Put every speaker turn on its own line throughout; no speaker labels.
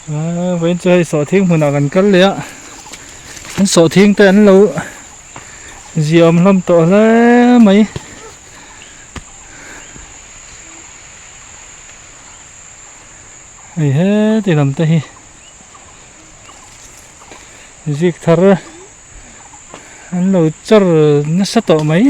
Vawiin chu hei sawhthing hmunah kan kal leh a, an sawhthing te an lo ziaawm hlawm tawh hle mai. Hei heti lam te hi zik thar an lo char nasa tawh mai.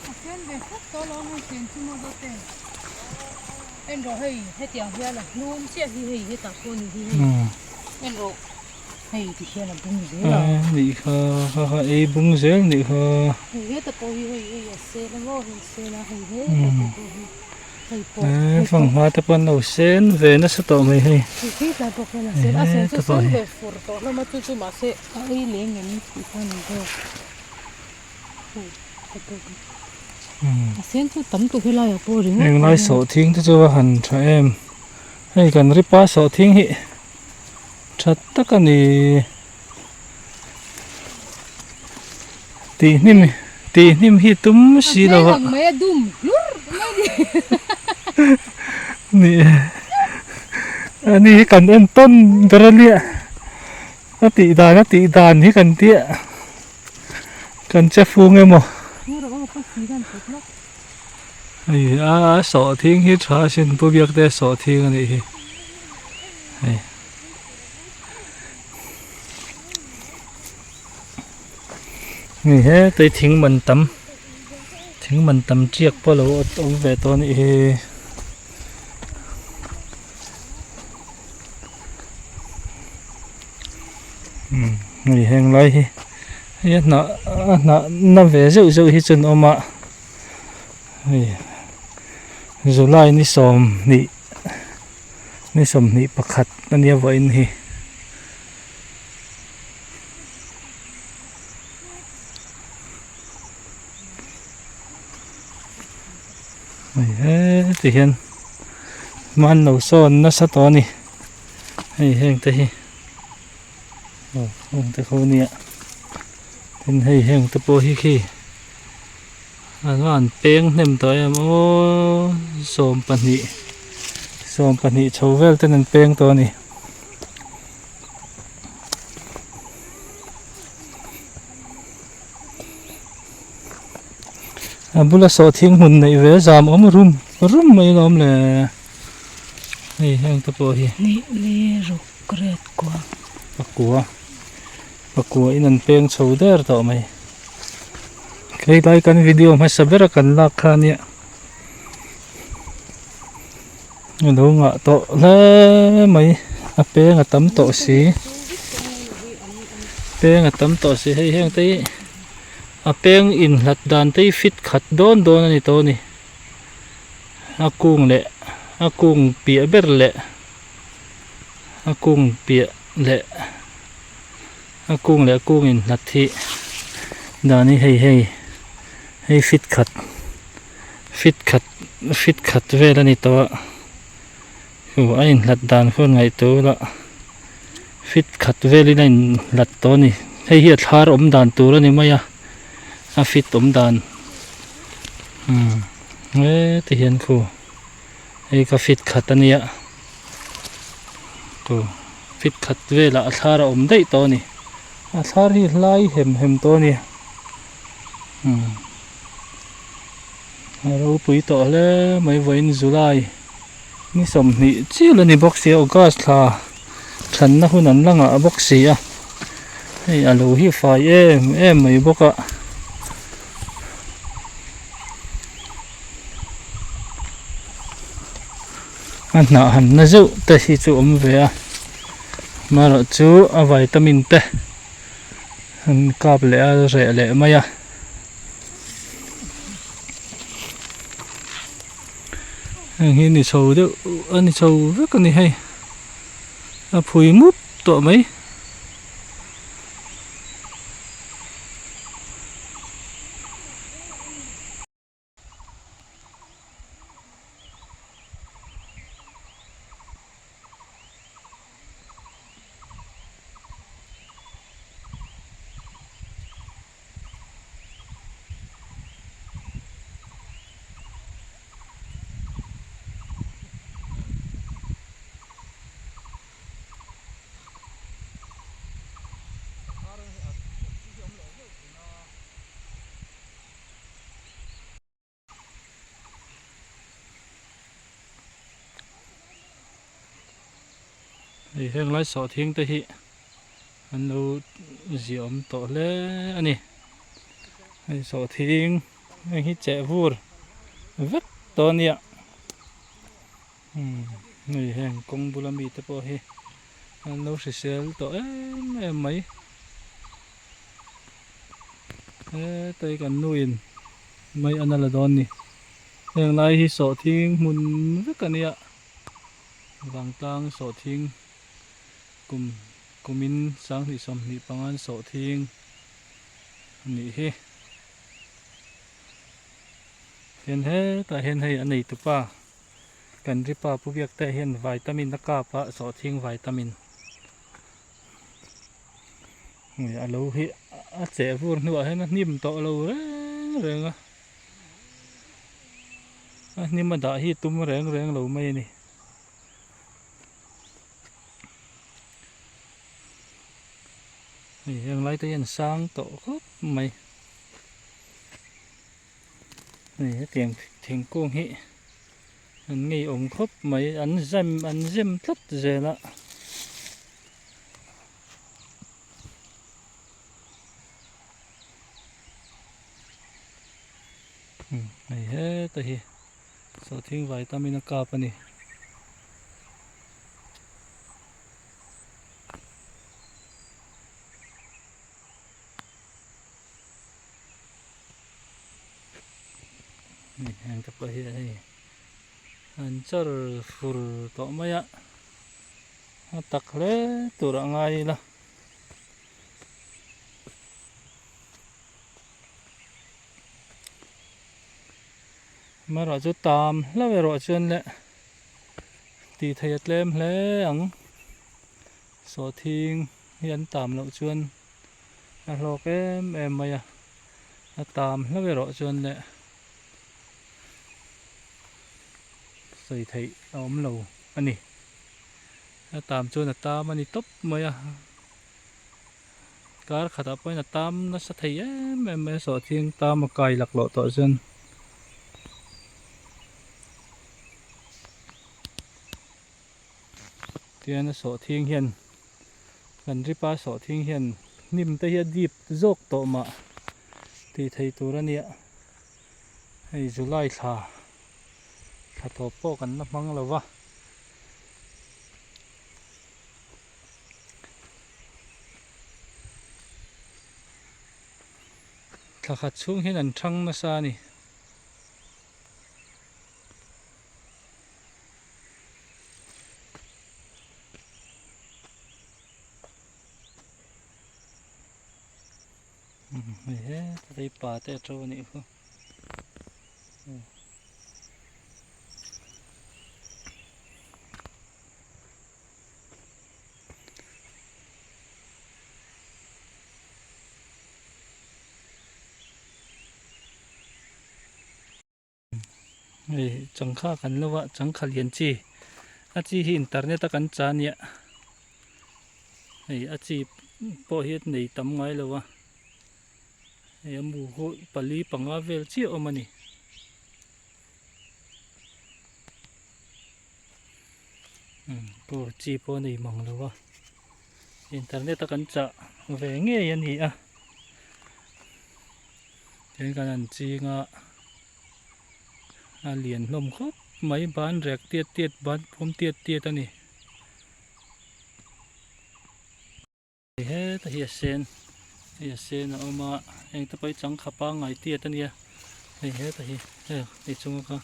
A sen ve fuk tawh alawm hei sen chu maw dawt e. En rawh hei hetiang hian a hnum chiah hi hei hetah pawh ni hi hei en rawh hei ti hian a bung zel a.
Nih kha kha kha ei bung zel nih kha.
Hei heta pawh hi hei hei a sen a maw hei sen a hei heta pawh hi.
Eee fanghma te pawh an lo sen ve nasa tawh mai hei.
Ehe te pawh hi.
Heng lai sawhthing te chu a han tha em hei kan ripa sawhthing hi tha tak a ni tihhnim tihhnim hi tum si lo a ni e ani hi kan en tawn ber a nia a tih dan a tih dan hi kan tia kan che fung emaw hei a sawhthing hi tha sin pu biak te sawhthing a nih hi hei. Hei hetlai thing man tam thing man tam tiak pawh a lo awm ve tawh a nih hi. Umm hei heng lai hi hei a hnah a hnah na ve zeuh zeuh hi chu an awm a hei July ni sawmhnih. Ni 21 a nia vawiin hi. Hei heti hian hman lo sawn nasa tawh a ni hei heng te hi aw heng te kho nia tin hei heng te pawh hi khi An va han peng hnem tawh em aw 12 12 chho vel ten an peng tawh a ni. A bula sawhthing hmun neih ve zam awm rum rum mai alawm le hei heng te pawh hi.
Ni ni ruk ret kua.
Pakua. Pakua in an peng chho der tawh mai. Khelai kan video hmasa ber a kan lak kha ania. A lo ngah tawh hle mai a peng a tam tawh si. Peng a tam tawh si hei heng te hi a peng inhlat dan te hi fit khat dawn dawn a ni tawh a ni. A kung leh a kung piah ber leh a kung piah leh a kung leh a kung in hlat hi dan hi hei hei hei fit khat fit khat fit khat vel a ni tawh a chu a inhlat dan khawn ngaihtuah ula fit khat velin a inhlat tawh a ni hei hi a thlar awm dan tur a ni mai a a fit awm dan umm heti hian khu. Hei ka fit khat a nia tu fit khat velah a thlar a awm daih tawh a ni a thlar hi hlai hem hem tawh a ni umm a ropui tawh hle mai vawiin July ni 20 chial a ni bawk sia August thla thlanna hun an la ngah bawk si a hei a lo hi fai em em mai bawk a. A hnah han na zeuh te hi chu awm ve a amaherawh chu a vitamin te an kap leh a reh leh mai a heng hi ni chho deuh a ni chho vek a ni hei a phui mup tawh mai. Hei heng lai sawhthing te hi an lo ziah awm tawh hle a ni. Hei sawhthing heng hi cheh vur vek tawh a nia. Umm hei heng kawng bula mite pawh hi an lo hrisel tawh em em mai. Hetai kan nu in mai a na la dawn ni. Heng lai hi sawhthing hmun vek a nia. Vangtlang sawhthing kum kumin sanghnih 25 an sawhthing a nih hi. Hian hetah hian hei a neitupa kan ripa pu biak te hian vitamin a kap a sawhthing vitamin hei a lo hi a cheh vur hnuah hian a hnim tawh lo reng reng a a hnim a dah hi tum reng reng lo mai a ni. Hei heng lai te hian sang tawh khawp mai. Hei hetiang thingkung hi an ngeiawm khawp mai an zem an zem tlat zel a. Hei heta hi sawhthing vitamin a kap a ni. Heng te pawh hi hei an char fur tawh mai a a tak hle tur a ngai ila. Amaherawhchu tam hlauh erawh chuan le tih theih a tlem hle ang sawhthing hi an tam loh chuan. A hlawk em em mai a, a tam hlauh erawh chuan le sawi theih a awm lo a ni. A tam chuan a tam a ni tawp mai a, kar khatah pawhin a tam nasa thei em em mai a, sawhthing tam a kai laklawh tawh chuan. Tihian a sawhthing hian kan ripa sawhthing hian hnim te hi a dip zawk tawh mah tih theih tur a nia hei July thla thla tawp pawh kan la hmang lo va. Thla khat chhung hian an thang nasa a ni. Hei heta hei pa te a to a nih khu. Hei changkha kan lo a changkha lian chi a chi hi internet a kan cha nia hei a chi pawh hi nei tam ngai lo a hei a mu hi pali panga vel chiah awm a ni. Pawh chi pawh a nei mang lo a internet a kan chah ve ngei a ni a tin kan han ching a a lian hlawm khawp mai ban rek tiat tiat ban pawm tiat tiat a ni. Heta hi a sen hei a sen a awm a heng te pawh hi changkha pangngai tiat a nia hei heta hi hei hei chunga kha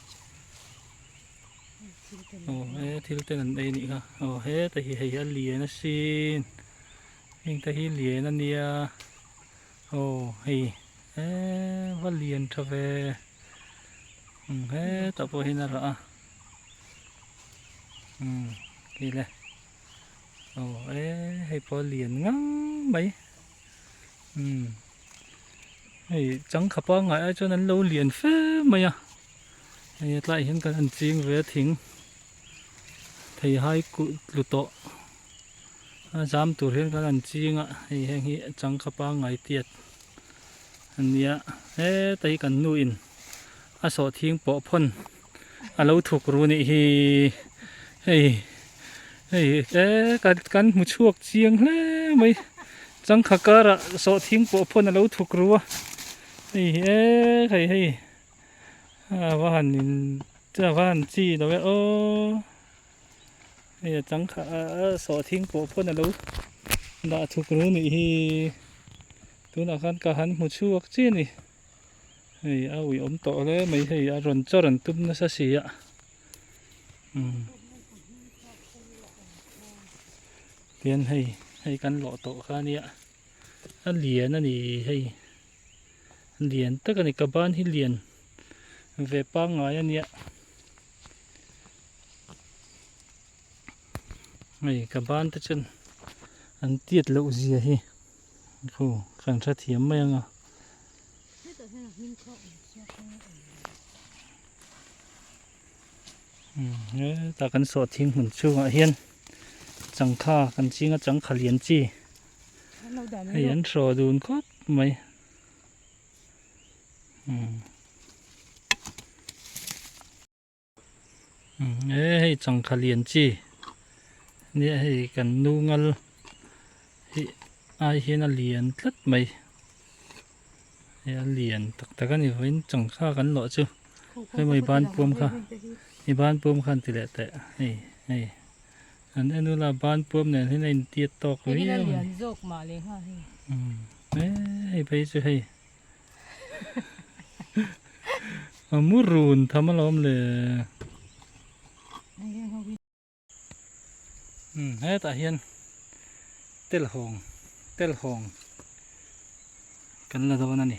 aw he thil ten an ei anih kha aw heta hi hei a lian asin heng te hi lian a nia aw hei eee va lian tha ve hetah pawh hian a rah a umm khi le. Aw e hei pawh a lian ngang mai umm hei changkha pangngai ai chuan an lo lian fe mai a hei tlaiah hian kan han ching ve a thing theihai kulh tlu tawh a zam tur hian kan han ching a hei heng hi changkha pangngai tiat a nia heta hi kan nu in a sawhthing pawh phawn a lo thuk ru nih hi hei. Hei e kan kan hmu chhuak chiang hle mai changkha karah sawhthing pawh pawn a lo thuk ru a hei e hei hei a va han in a va han chi lo e aw hei a changkha a sawhthing pawh pawn a lo dah thuk ru nih hi tunah khan ka han hmu chhuak chiah a ni hei a uiawm tawh hle mai hei a rawn chawr an tum nasa si a. Tihian hei hei kan lawh tawh kha ania a lian a ni hei lian tak a ni ka ban hi lian ve pangngai ania hei ka ban te chuan an tiat loh zia hi khu kan hrethiam mai ang a. Hetah kan sawhthing hmun chhungah hian changkha kan ching a changkha lian chi hei an hraw dun khawp mai e hei changkha lian chi nia hei kan nu ngal hi ai hian a lian tlat mai hei a lian tak tak a ni vawiin changkha kan lawh chu hemi ban puam kha i ban puam khan ti leh teh hei hei an en ula ban puam nen hian a intiat tawk viau a ni e hei phei chu hei. A mu run tham alawm le. Hetah hian telhawng telhawng kan la dawn a ni.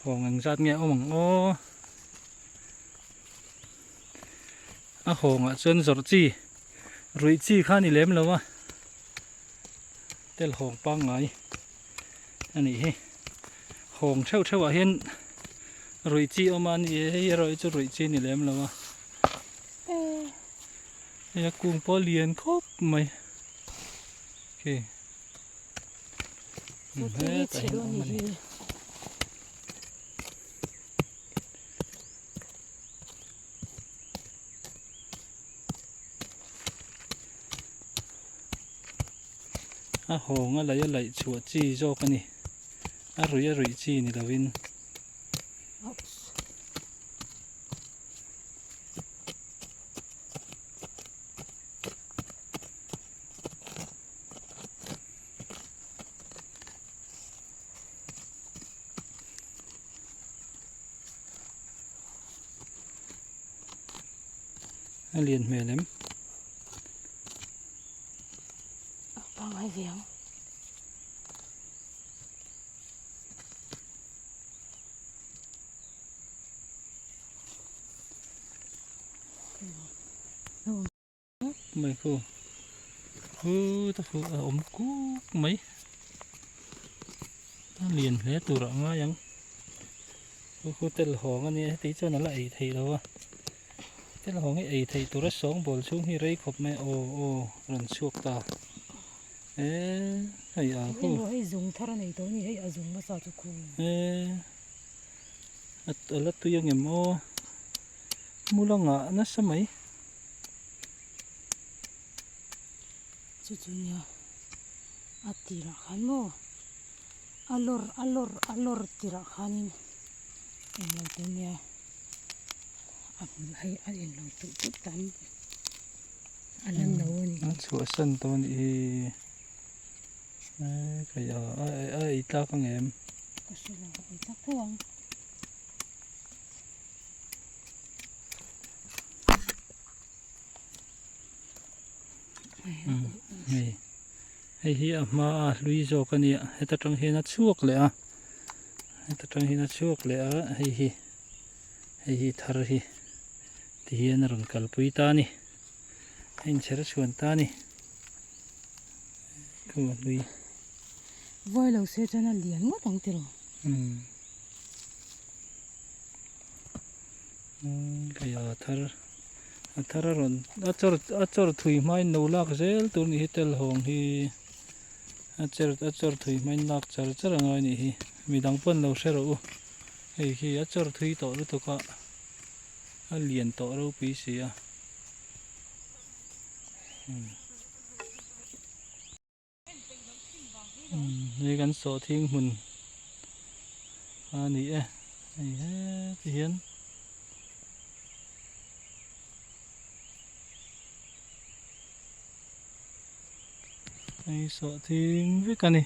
Hawng engzat nge a awm ang aw. A hawngah chuan zawrh chi ruih chi kha a ni lem lo a telhawng pangngai. a nih hi hawng theuh theuh ah hian ruih chi awm a ni hei erawh hi chu ruih chi ni lem lo a hei a kung pawh a lian khawp mai khi hetah hian a awm a ni. A hawng a laih a laih chhuah chi zawk a ni a ruih a ruih chi ni lovin. A lian hmel em?
A pangngai ve ang.
Mai khu khu ta khu a awm kuk mai a lian hle tur ah ngai ang khu khu tel hawng a nia heti chuan a la ei theih lo a. Thil hawng hi ei theih tura sawngbawl chhung hi rei khawp mai aw aw rawn chhuak ta e hei a khu
hei zung thar a nei tawh a ni hei a zung hmasa chu khu
e a la tui ang em aw mula ngah nasa mai
chu chu nia a tirah khan maw a lawr a lawr a lawr tirah khanin englo tur nia. A hmun hei a inlo tulh tulh tam a la no a ni.
A chhuahsan tawh a nih hi hei a a ei tlak ang em?
Ka hre lo a ei tlak tho ang.
Hei hei hi a hma a hlui zawk a nia heta tang hian a chhuak leh a heta tang hian a chhuak leh a hei hi hei hi thar hi ti hian a rawn kalpui ta a ni a inchher chhuan ta a ni khu a hlui
Vawi lo se chuan a lian ngawt ang tiraw
umm umm kei a thar a thar a rawn a chawr a chawr thui hmain lo lak zel tur nih hi telhawng hi a cher a chawr thui hmain lak char char a ngai nih hi midang pawn lo hre rawh u hei khi a chawr thui tawh lutuk a a lian tawh ropui si a. Hei kan sawhthing hmun a ni e hei heti hian. Hei sawhthing vek a ni.